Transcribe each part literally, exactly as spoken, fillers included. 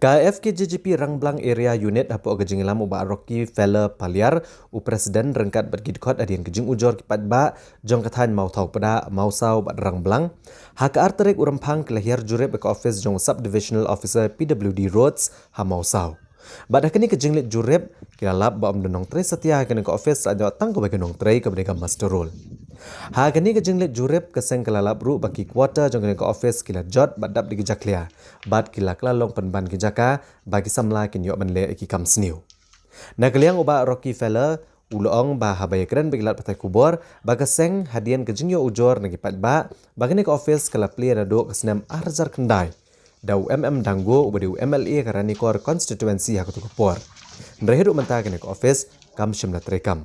Ka F K J G P Rangblang Area Unit hapoh ka jingïalam u Bah Rocky Feller Paliar, u President, ryngkat bad ki dkhot hadien ka jingujor ki paidbah jong ka thaiñ Mawthaw Pdeng, Mawsaw bad Rangblang, ha ka ar tarik u Rymphang ki la hiar jurip ha ka office jong u Sub Divisional Officer P W D Roads ha Mawsaw. Bad ha kane ka jingleit jurip ki la lap ba ym don nongtrei satia ha kane ka office, la ïoh tang kawei ka nongtrei kaba dei ka muster roll. Ha kane ka jingleit jurip ka seng ka la lap ruh ba ki quarter jong kane ka office ki la jot bad dap da ki jakhlia, bad ki la kylla long pynban ki jaka ba ki samla kin ïoh ban leh ïa ki kam sniew. Na ka liang u Bah Rocky Feller u la ong ba haba ïakren bad ki lad pathai khubor ba ka seng, hadien ka jingïoh ujor na ki paidbah, ba kane ka office ka la plie naduh ka snem ar hajar khyndai da u M M Dango uba dei u M L A ka Ranikor Constituency ha kato ka por. Hynrei haduh mynta kane ka office kam shym la treikam.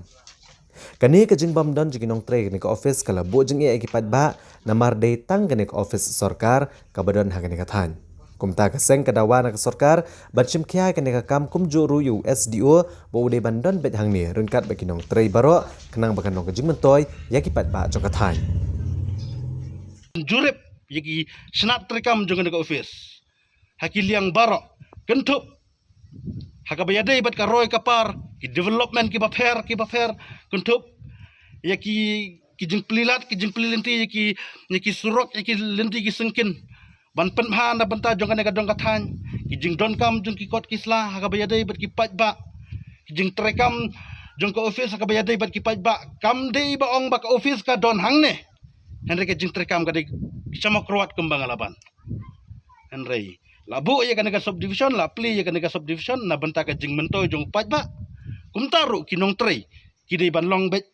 Kane ka jingbym don jong ki nongtrei kane ka office ka la buh jingeh ïa ki paidbah, namar dei tang kane ka office sorkar kaba don ha kane ka thaiñ. Kumta ka seng ka dawa na ka sorkar ban shim khia ïa kane ka kam, kumjuh ruh ïa u S D O ba u dei ban don beit hangne ryngkat bad ki nongtrei baroh, khnang ba kan long ka jingmyntoi ïa ki paidbah jong ka thaiñ. Jurip ïa ki shnat treikam jong kane ka office ha ki liang baroh, kynthup ha kaba ïadei bad ka roi ka par, ki development kiba pher kiba pher, kynthup ïa ki, ki jingplie lad, ki jingplie lynti, ïa ki, ïa ki surok, ïa ki lynti ki syngkien ban pynbha na bynta jong kane ka dong ka thaiñ, ki jingdonkam jong ki kot ki sla ha kaba ïadei bad ki paidbah, ki jingtreikam jong ka office ha kaba ïadei bad ki paidbah. Kam dei ba ong ba ka office ka don hangne, hynrei ka jingtreikam ka dei sha Mawkyrwat kumba nga la ban. Hynrei la buh ïa kane ka subdivision, la plie ïa kane ka subdivision na bynta ka jingmyntoi jong u paidbah. Kumta ruh ki nongtrei ki dei ban long beit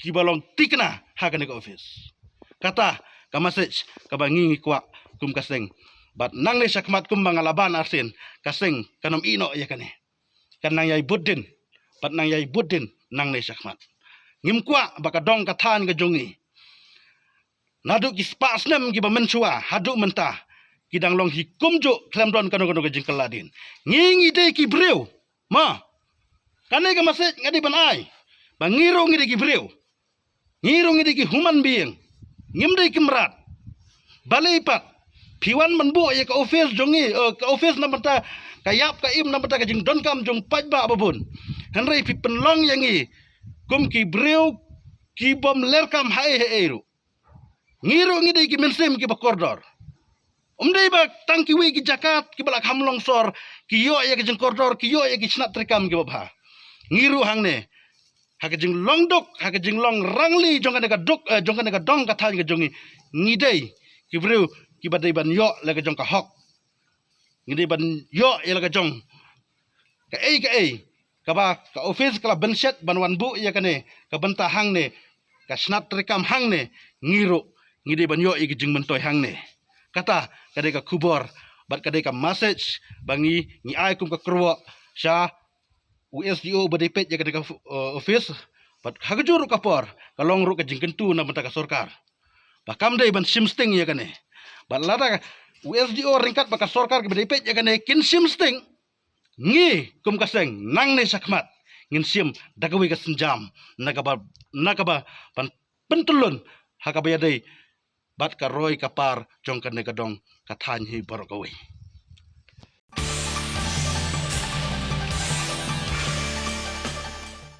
kiba long tikna ha kane ka office. Kata ka message kaba ngi ngi kwah kum ka seng. Bad nangne shakhmat kumba nga la ban arsien, ka seng kan ym ïeh noh ïa kane. Kan nang ïai bud dien, bad nang ïai bud dien nangne shakhmat. Ngim kwah ba ka dong ka thaiñ ka jong ngi, naduh ki spah snem kiba mynshuwa haduh mynta, ki dang long hi kumjuh khlem don kano kano ka jingkylla dien. Ngi ngi dei ki briew, ma. Kane ka message nga dei ban ai ba ngi ruh ngi dei ki briew. Ngi ruh ngi dei ki human being. Ngim dei ki mrad. Balei pat phi wan ban buh ïa ka office jong ngi, eh, ka office na bynta ka ïap ka im, na bynta ka jingdonkam jong paidbah babun, hynrei phi pynlong ïa ngi kum ki briew ki bym lyrkam haei haei ruh. Ngi ruh ngi dei ki mynsiem kiba kordor. Ym dei ba tang kiwei ki jaka kiba la kham longsor ki ïoh ïa ka jingkordor, ki ïoh ïa ki shnat treikam kiba bha. Ngi ruh hangne, ha ka jinglong duk, ha ka jinglong rangli jong kane ka duk, eh, jong kane ka dong ka thaiñ ka jong ngi, ngi dei ki briew kiba dei ban ïoh la ka jong ka hok. Ngi dei ban ïoh ïa la ka jong kaei kaei kaba ka office ka la bynshet ban wan buh ïa kane ka bynta hangne, ka shnat treikam hangne. Ngi ruh ngi dei ban ïoh ïa ki jingmyntoi hangne. Kata ka dei ka khubor bad ka dei ka message ba ngi ngi ai kum ka kyrwoh sha u S D O ba dei peit ïa kane ka, eh, office. Bad ha kajuh ruh ka por ka long ruh ka jingkyntu na bynta ka sorkar ba kam dei ban shim sting ïa kane. Bad lada u S D O ryngkat bad ka sorkar kiba dei peit ïa kane kin shim sting, ngi kum ka seng nangne shakhmat ngin shim da kawei ka sienjam na kaba, na kaba ban pyntyllun ha kaba ïadei bad ka roi ka par jong kane ka dong ka thaiñ hi baroh kawei.